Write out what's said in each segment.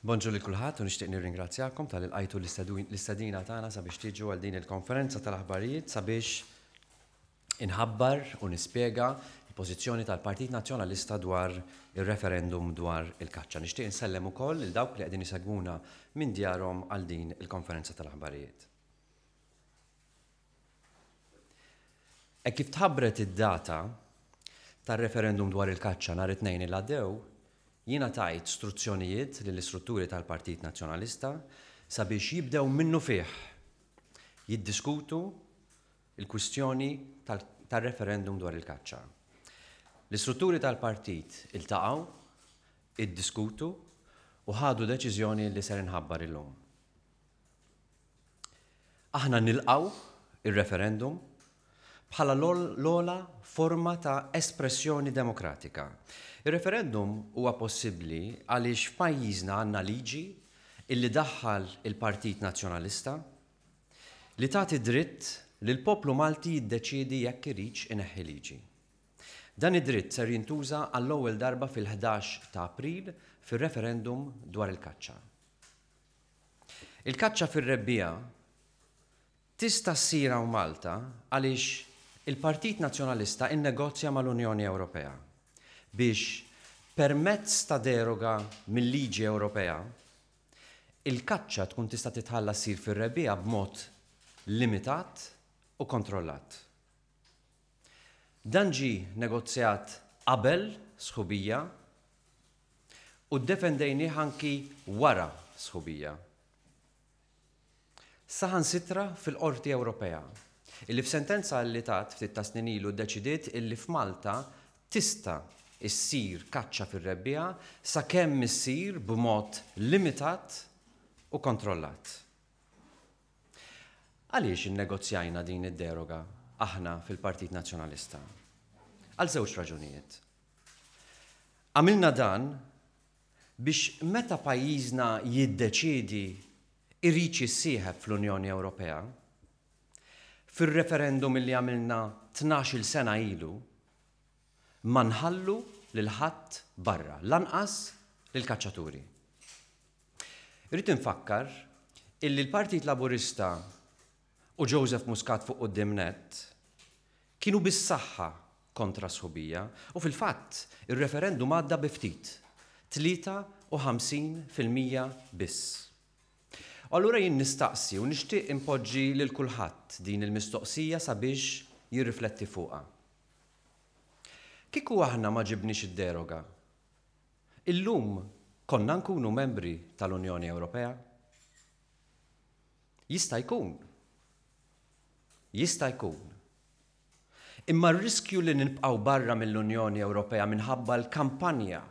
Bonġu lil kulħadd u nixtieq nirringrazzjakom talli lqajtu l-istedina tagħna sabiex tiġu għal din il-konferenza tal-aħbarijiet sabiex inħabbar u nispjega l-pożizzjoni tal-Partit Nazzjonalista dwar ir-referendum dwar il-kaċċa. Nixtieq insellem ukoll lil dawk li qegħdin isegwuna minn djarhom għal din il-konferenza tal-aħbarijiet. Hekk kif tħabbret id-data tar-referendum dwar il-kaċċa nhar it-Tnejn il għaddew, jiena tajt struzzjonijiet lill-istrutturi tal-Partit Nazzjonalista sabiex jibdew minnufih jiddiskutu l-kwistjoni tar-referendum dwar il-kaċċa. L-istrutturi tal-partit iltaqgħu, iddiskutu u ħadu deċiżjoni li ser inħabbar illum. Aħna nilqgħu r-referendum bħala l-ogħla forma ta' espressjoni demokratika. Ir-referendum huwa possibbli għaliex f'pajjiżna għandna liġi illi daħħal il-Partit Nazzjonalista li tagħti dritt lill-poplu Malti jiddeċiedi jekk iridx ineħħi liġi. Dan id-dritt ser jintuża għall-ewwel darba fil-ħdax ta' April fir-referendum dwar il-kaċċa. Il-kaċċa fir-rebbiegħa tista' ssir hawn Malta għaliex il-Partit Nazzjonalista innegozja mal-Unjoni Ewropea biex permezz ta' deroga mil-liġi Ewropea, il-kaċċa tkun tista' titħalla ssir fir-rebbiegħa b'mod limitat u kontrollat. Dan ġie negozjat qabel sħubija U ddefendejnih anki wara sħubija. Saħansitra fil-Qorti Ewropea, illi f'sentenza li tat ftit ta' snin ilu ddeċidiet illi f'Malta tista' issir kaċċa fir-rebbiegħa sakemm issir b'mod limitat u kontrollat. Għaliex innegozjajna din id-deroga aħna fil-Partit Nazzjonalista? Għal żewġ raġunijiet. Għamilna dan biex meta pajjiżna jiddeċiedi jridx jissieħeb fl-Unjoni Ewropea, fir-referendum illi għamilna tnax-il sena ilu, ma nħallu lil ħadd barra, lanqas lill-kaċċaturi. Irrid infakkar illi l-Partit Laburista u Joseph Muscat fuq quddiem nett kienu bis-saħħa kontra s-sħubija u fil-fatt ir-referendum għadda bi ftit, 53% biss. U allura jien nistaqsi u nixtieq inpoġġi lil kulħadd din il-mistoqsija sabiex jirrifletti fuqha. Kieku aħna ma ġibniex id-deroga, illum konna nkunu membri tal-Unjoni Ewropea? Jista' jkun. Jista' jkun. Imma r-riskju li nibqgħu barra mill-Unjoni Ewropea minħabba l-kampanja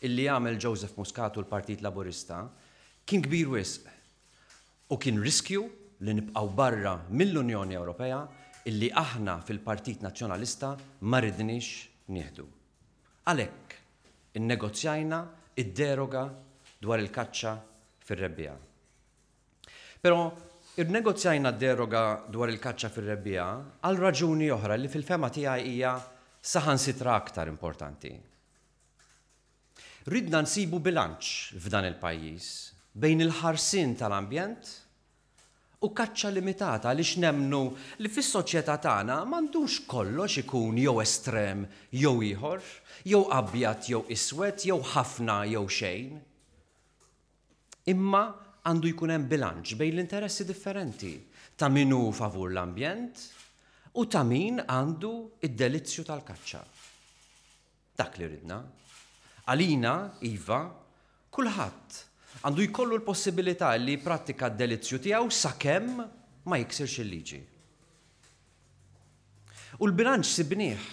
illi għamel Joseph Muscat u l-Partit Laburista kien kbir wisq u kien riskju li nibqgħu barra mill-Unjoni Ewropea illi aħna fil-Partit Nazzjonalista ma ridniex nieħdu. Għalhekk innegozjajna d-deroga dwar il-kaċċa fir-rebbiegħa. Però irnegozjajna d-deroga dwar il-kaċċa fir-rebbiegħa għal raġuni oħra li fil-fehma tiegħi hija saħansitra aktar importanti. Ridna nsibu bilanċ f'dan il-pajjiż bejn il-ħarsien tal-ambjent u kaċċa limitata għaliex nemmnu li fis-soċjetà tagħna m'għandux kollox ikun jew estrem jew ieħor, jew abjad jew iswed, jew ħafna jew xejn. Imma għandu jkun hemm bilanċ bejn l-interessi differenti ta' min hu favur l-ambjent u ta' min għandu d-delizzju tal-kaċċa. Dak li ridna. Għalina, iva, kulħadd għandu jkollu l-possibilità li jipprattika d-delizzju tiegħu sakemm ma jiksirx il-liġi. U l-bilanċ sibnieh.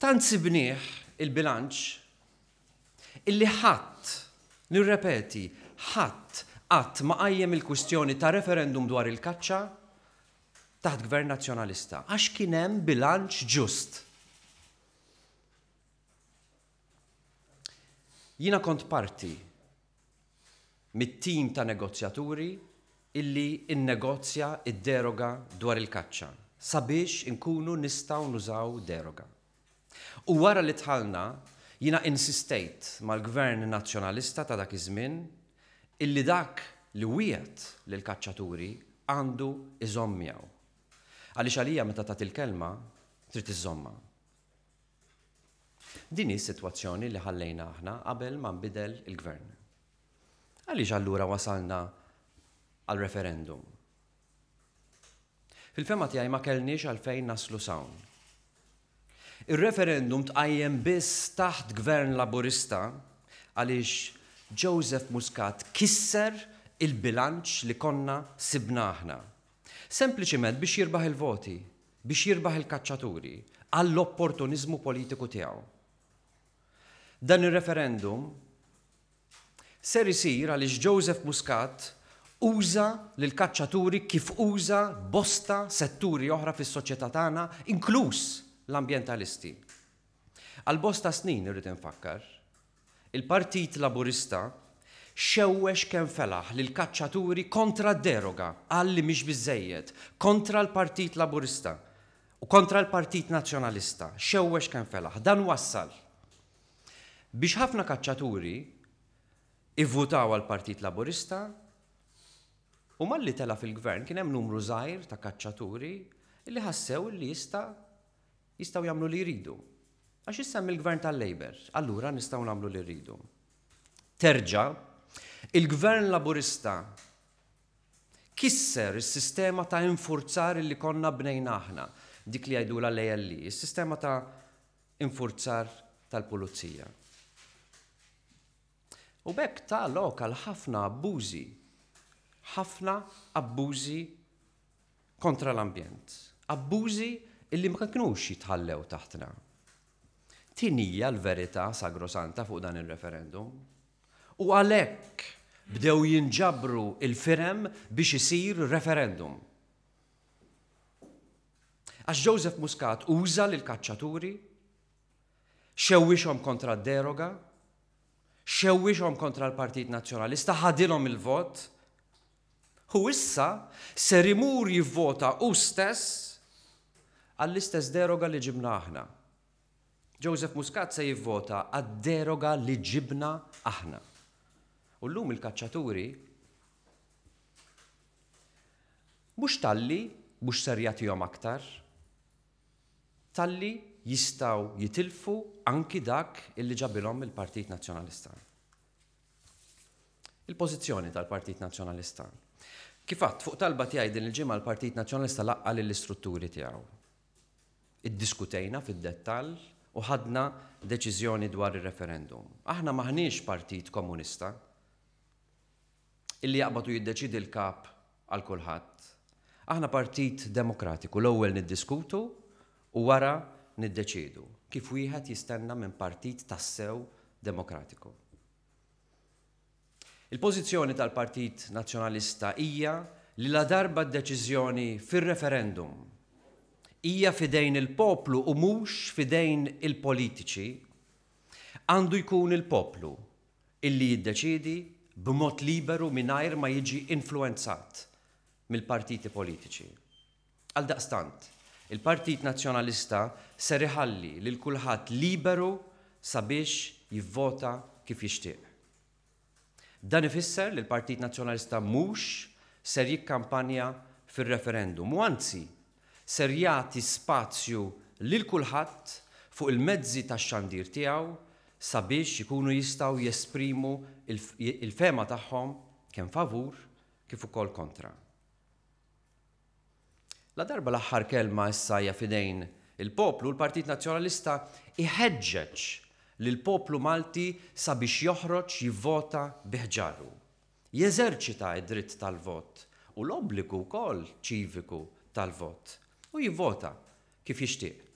Tant sibnieh il-bilanċ Illi ħadd, nirrepeti, ħadd qatt ma qajjem il-kwistjoni ta' referendum dwar il-kaċċa taħt Gvern Nazzjonalista, għax kien hemm bilanċ ġust. Jiena kont parti mit-tim ta' negozjaturi illi nnegozja d-deroga dwar il-kaċċa sabiex inkunu nistgħu nużaw deroga. U wara li dħalna, Jiena insistejt mal-Gvern Nazzjonalista ta' dak iż-żmien illi dak li wiegħed lill-kaċċaturi għandu jżomm miegħu. Għaliex għalija meta tagħti l-kelma trid iżżommha. Din hi s-sitwazzjoni li ħallejna aħna qabel ma nbidel il-Gvern. Għaliex allura wasalna għal referendum? Fil-fehma tiegħi ma kellniex għalfejn naslu s'hawn. Ir-referendum tqajjem biss taħt Gvern Laburista għaliex Joseph Muscat kisser il-bilanċ li konna sibna aħna. Sempliċiment biex jirbaħ il-voti, biex jirbaħ il-kaċċaturi, għall-opportuniżmu politiku tiegħu. Dan ir-referendum ser isir għaliex Joseph Muscat uża lill-kaċċaturi kif uża bosta setturi oħra fis-soċjetà tagħna, inkluż l-ambjentalisti. Għal bosta snin, irrid infakkar, il-Partit Laburista xewwex kemm felaħ lill-kaċċaturi kontra d-deroga, qal li mhix biżżejjed, kontra l-Partit Laburista u kontra l-Partit Nazzjonalista, xewwex kemm felaħ. Dan wassal biex ħafna kaċċaturi ivvutaw għall-Partit Laburista u malli tela' fil-Gvern kien hemm numru żgħir ta' kaċċaturi li ħassew li jista' jistgħu jagħmlu li jridu. Għax issa hemm il-Gvern tal-Labour, allura nistgħu nagħmlu li rridu. Terġa', il-Gvern Laburista kisser is-sistema ta' infurzar li konna bnejna aħna, dik li jgħidulha l-ALE, is-sistema ta' infurzar tal-pulizija. U b'hekk ta lok għal ħafna abbużi, ħafna abbużi kontra l-ambjent, abbużi illi ma kinux jitħallew taħtna. Din hija l-verità sagrosanta fuq dan ir-referendum. U għalhekk bdew jinġabru il-firem biex isir referendum. Għax Joseph Muscat uża lill-kaċċaturi, xewwixhom kontra d-deroga, xewwixhom kontra l-Partit Nazzjonalista, ħadilhom il-vot, u issa ser imur jivvota hu stess għall-istess deroga li ġibna aħna. Joseph Muscat se jivvota għad-deroga li ġibna aħna. U llum il-kaċċaturi mhux talli mhux ser jagħtihom aktar, talli jistgħu jitilfu anki dak illi ġabilhom il-Partit Nazzjonalista. Il-pożizzjoni tal-Partit Nazzjonalista. Kif għadt, fuq talba tiegħi din il-ġimgħa l-Partit Nazzjonalista laqqa' lill-istrutturi tiegħu. Iddiskutejna fid-dettall u ħadna deċiżjoni dwar ir-referendum. Aħna m'aħniex partit komunista illi jaqbad u jiddeċiedi l-kap għal kulħadd. Aħna partit demokratiku, l-ewwel niddiskutu u wara niddeċiedu, kif wieħed jistenna minn partit tassew demokratiku. Il-pożizzjoni tal-Partit Nazzjonalista hija li ladarba d-deċiżjoni fir-referendum hija f'idejn il-poplu u mhux f'idejn il-politiċi, għandu jkun il-poplu illi jiddeċiedi b'mod liberu mingħajr ma jiġi influwenzat mill-partiti politiċi. Għaldaqstant, il-Partit Nazzjonalista ser iħalli lil kulħadd liberu sabiex jivvota kif jixtieq. Dan ifisser li l-Partit Nazzjonalista mhux ser jikkampanja fir-referendum u anzi ser jagħti spazju lil kulħadd fuq il-mezzi tax-xandir tiegħu sabiex ikunu jistgħu jesprimu l-fehma tagħhom kemm favur kif ukoll kontra. Ladarba l-aħħar kelma issa hija f'idejn il-poplu, l-Partit Nazzjonalista jħeġġeġ lill-poplu Malti sabiex joħroġ jivvota bi ħġaru. Jeżerċita d-dritt tal-vot u l-obbligu wkoll ċiviku tal-vot u jivvota kif jixtieq.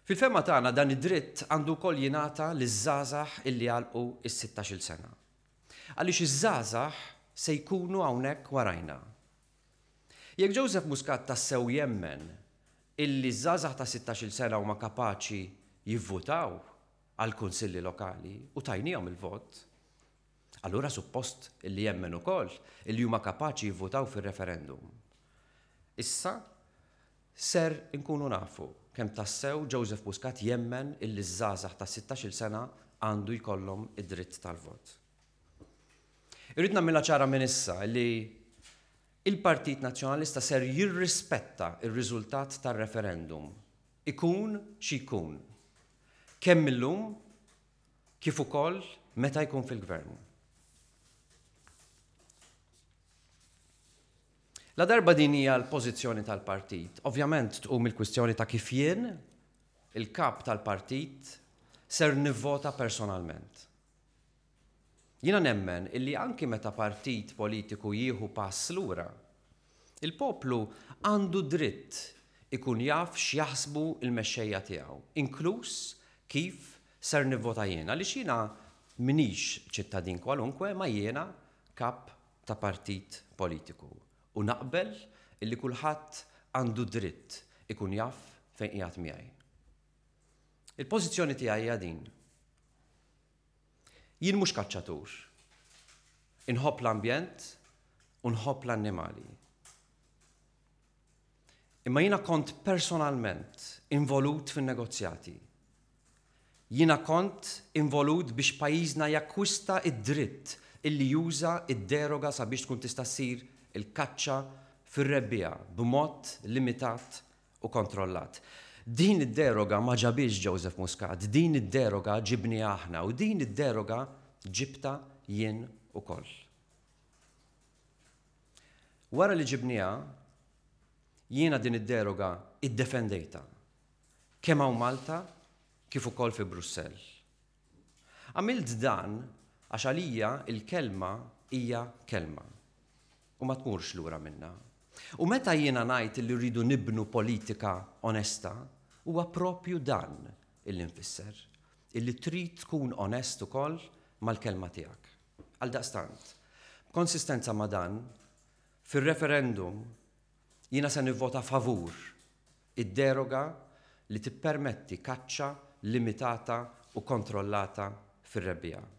Fil-fehma tagħna dan id-dritt għandu wkoll jingħata liż-żgħażagħ illi għalqu s-sittax-il sena. Għaliex iż-żgħażagħ se jkunu hawnhekk warajna. Jekk Joseph Muscat tassew jemmen illi ż-żgħażagħ ta' sittax-il sena huma kapaċi jivvutaw għall-kunsilli lokali u tajniehom il-vot, allura suppost illi jemmen ukoll illi huma kapaċi jivvutaw fir-referendum. Issa, ser inkunu nafu kemm tassew Joseph Muscat jemmen illi ż-żgħażagħ ta' 16-il sena għandu jkollhom id-dritt tal-vot. Irrid nagħmilha ċara minn issa li il-Partit Nazzjonalista ser jirrispetta r-riżultat tar-referendum, ikun xi jkun, kemm illum kif ukoll meta jkun fil-Gvern. Ladarba din hija l-pożizzjoni tal-partit, ovvjament tqum il-kwistjoni ta' kif jien, il-kap tal-partit, ser nivvota personalment. Jiena nemmen illi anki meta partit politiku jieħu pass lura, il-poplu għandu dritt ikun jaf x'jaħsbu l-mexxejja tiegħu, inkluż kif ser nivvota jien, għaliex jiena m'iniex ċittadin kwalunkwe ma jiena kap ta' partit politiku u naqbel illi kulħadd għandu dritt ikun jaf fejn qiegħed miegħi. Il-pożizzjoni tiegħi hija din. Jien mhux kaċċatur. Inħobb l-ambjent u nħobb l-annimali. Imma jiena kont personalment involut fin-negozjati. Jiena kont involut biex pajjiżna jakkwista d-dritt illi juża d-deroga sabiex tkun tista' ssir il-kaċċa fir-rebbiegħa b'mod limitat u kontrollat. Din id-deroga ma ġabhiex Joseph Muscat, din id-deroga ġibniha aħna u din id-deroga ġibtha jien ukoll. Wara li ġibniha, jiena din id-deroga iddefendejtha, kemm hawn Malta kif ukoll fi Brussell. Għamilt dan għax għalija l-kelma hija kelma u ma tmurx lura minnha. U meta jiena ngħid li rridu nibnu politika onesta, huwa proprju dan illi nfisser, illi trid tkun onest ukoll mal-kelma tiegħek. Għaldaqstant, b'konsistenza ma' dan, fir-referendum jiena se nivvota favur id-deroga li tippermetti kaċċa limitata u kontrollata fir-rebbiegħa.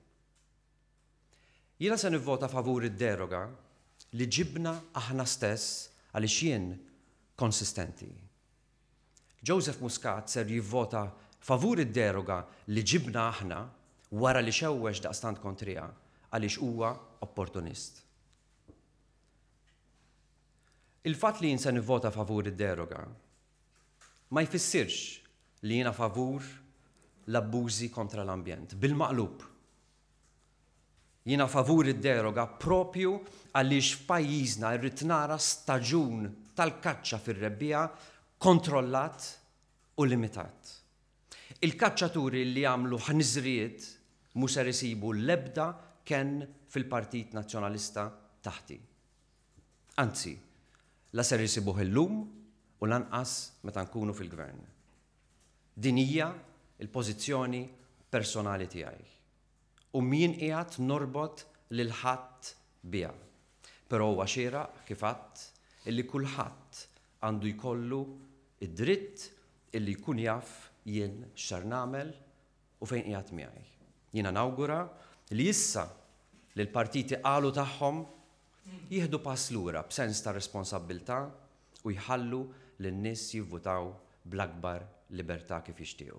Jiena se nivvota favur id-deroga li ġibna aħna stess għaliex jien konsistenti. Joseph Muscat ser jivvota favur id-deroga li ġibna aħna wara li xewwex daqstant kontriha għaliex huwa opportunist. Il-fatt li jien se nivvota favur id-deroga ma jfissirx li jiena favur l-abbużi kontra l-ambjent. Bil-maqlub. Jiena favur id-deroga proprju għaliex f'pajjiżna rrid nara staġun tal-kaċċa fir-rebbiegħa kontrollat u limitat. Il-kaċċaturi li jagħmlu ħniżrijiet mhu ser isibu l-ebda kenn fil-Partit Nazzjonalista taħti. Anzi, la ser isibuh illum u lanqas meta nkunu fil-Gvern. Din hija l-pożizzjoni personali tiegħi. U m'jien qiegħed norbot lil ħadd biha. Però huwa xieraq, kif għedt, illi kulħadd għandu jkollu d-dritt illi jkun jaf jien x'ser nagħmel u fejn qiegħed miegħi. Jiena nawgura li issa li l-partiti qalu tagħhom, jieħdu pass lura b'sens ta' responsabbiltà u jħallu lin-nies jivvutaw bl-akbar libertà kif jixtiequ.